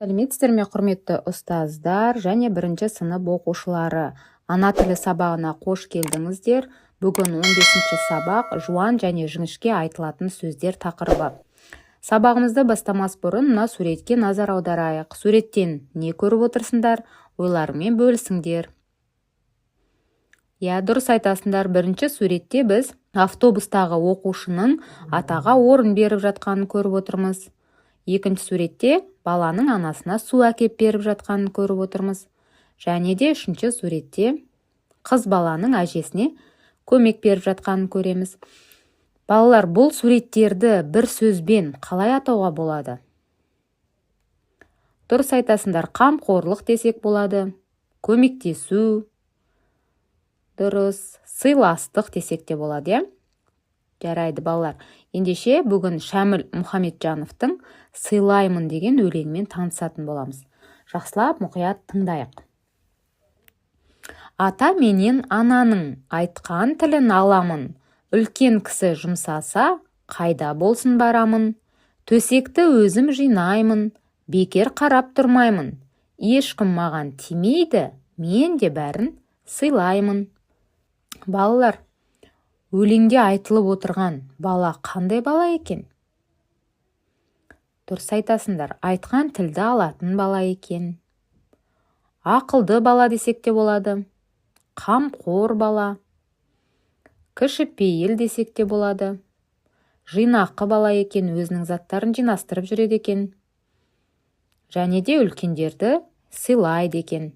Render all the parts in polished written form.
Сәлеметсіздер ме, құрметті ұстаздар және бірінші сынып оқушылары! Ана тілі сабағына қош келдіңіздер! Бүгін 15 сабақ, «Жуан және жіңішке айтылатын сөздер» тақырыбы. Сабағымызды бастамас бұрын мына суретке назар аударайық. Суреттен не көріп отырсыңдар? Ойларыңмен бөлісіңдер. Иә, дұрыс айтасыңдар. Бірінші суретте біз автобустағы оқушының атаға орын беріп жатқанын көріп отырмыз. Екінші суретте баланың анасына су әкеп беріп жатқанын көріп отырмыз. Және де үшінші суретте қыз баланың әжесіне көмек беріп жатқанын көреміз. Балалар, бұл суреттерді бір сөзбен қалай атауға болады? Дұрыс айтасыңдар, қамқорлық десек болады, көмектесу, дұрыс, сыйластық десек те болады, иә. Жарайды, балалар, ендеше бүгін Шәміл Мұхамеджановтың «Сыйлаймын» деген өлеңімен танысатын боламыз. Жақсылап, мұқият тыңдайық. Ата менен ананың айтқан тілін аламын. Үлкен кісі жұмсаса, қайда болсын барамын. Төсекті өзім жинаймын, бекер қарап тұрмаймын. Ешкім маған тимейді, мен де бәрін сыйлаймын. Балалар, өлеңде айтылып отырған бала қандай бала екен? Дұрыс айтасыңдар, айтқан тілді алатын бала екен. Ақылды бала десек те болады, қамқор бала, кішіпейіл десек те болады. Жинақы бала екен, өзінің заттарын жинастырып жүреді екен және де үлкендерді сыйлайды екен.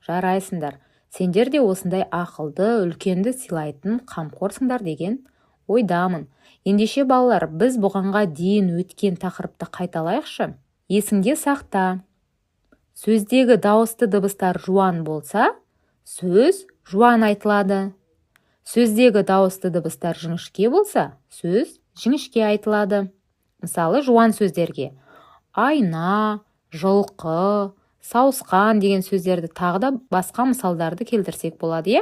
Жарайсыңдар! Сендер де осындай ақылды, үлкенді сыйлайтын қамқорсыңдар деген ойдамын. Ендеше, балалар, біз бұғанға дейін өткен тақырыпты қайталайықшы. Есіңде сақта: сөздегі дауысты дыбыстар жуан болса, сөз жуан айтылады. Сөздегі дауысты дыбыстар жіңішке болса, сөз жіңішке айтылады. Мысалы, жуан сөздерге айна, жылқы, сауысқан деген сөздерді, тағы да басқа мысалдарды келтірсек болады, иә.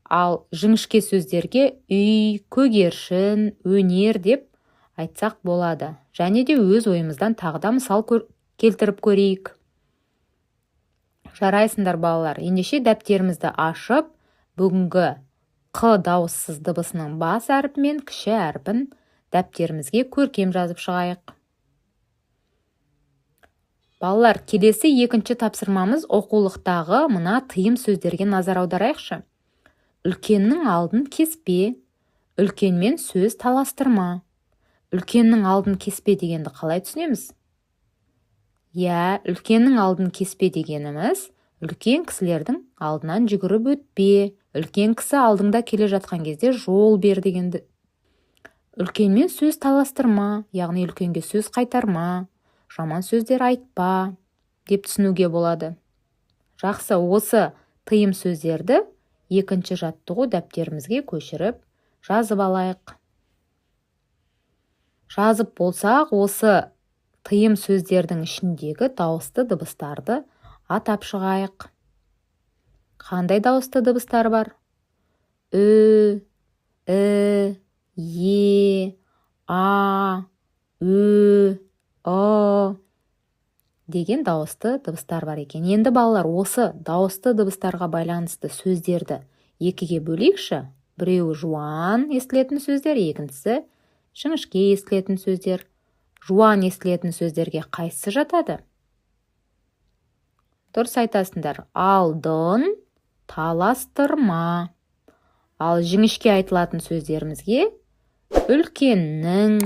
Ал жіңішке сөздерге үй, көгершін, өнер деп айтсақ болады. Және де өз ойымыздан тағы да мысал келтіріп көрейік. Жарайсыңдар, балалар! Ендеше дәптерімізді ашып, бүгінгі қ дауыссыз дыбысының бас әрпі мен кіші әрпін дәптерімізге көркем жазып шығайық. Балалар, келесі екінші тапсырмамыз: оқулықтағы мына тыйым сөздерге назар аударайықшы. Үлкеннің алдын кеспе, үлкенмен сөз таластырма. Үлкеннің алдын кеспе дегенді қалай түсінеміз? Иә, үлкеннің алдын кеспе дегеніміз – үлкен кісілердің алдынан жүгіріп өтпе, үлкен кісі алдыңда келе жатқан кезде жол бер дегенді. Үлкенмен сөз таластырма, яғни үлкенге сөз қайтарма, жаман сөздер айтпа деп түсінуге болады. Жақсы, осы тыйым сөздерді екінші жаттығу дәптерімізге көшіріп жазып алайық. Жазып болсақ, осы тыйым сөздердің ішіндегі дауысты дыбыстарды атап шығайық. Қандай дауысты дыбыстар бар? Ү, і, е, а, ү, ы деген дауысты дыбыстар бар екен. Енді, балалар, осы дауысты дыбыстарға байланысты сөздерді екіге бөлейікші. Біреуі жуан естілетін сөздер, екіншісі жіңішке естілетін сөздер. Жуан естілетін сөздерге қайсысы жатады? Дұрыс айтасыңдар, алдын таластырма. Ал жіңішке айтылатын сөздерімізге үлкеннің,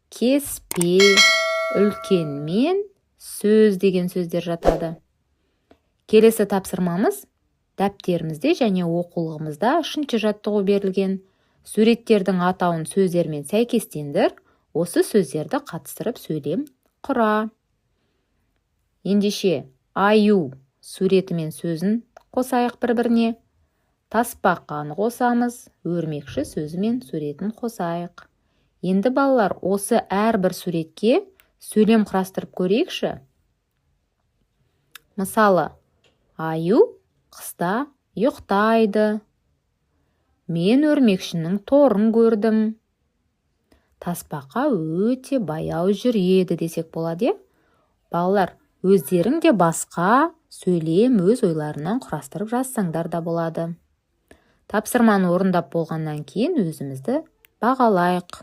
кеспе, үлкенмен сөз деген сөздер жатады. Келесі тапсырмамыз: дәптерімізде және оқулығымызда үшінші жаттығу берілген. Суреттердің атауын сөздермен сәйкестендір, осы сөздерді қатыстырып сөйлем құра. Ендеше, аю суреті мен сөзін қосайық бір-біріне. Тасбақаны қосамыз, өрмекші сөзі мен суретін қосайық. Енді, балалар, осы әрбір суретке сөйлем құрастырып көрейікші. Мысалы, аю қыста ұйықтайды, мен өрмекшінің торын көрдім, тасбақа өте баяу жүреді десек болады, иә, балалар. Өздерің де басқа сөйлем өз ойларынан құрастырып жазсаңдар да болады. Тапсырманы орындап болғаннан кейін өзімізді бағалайық.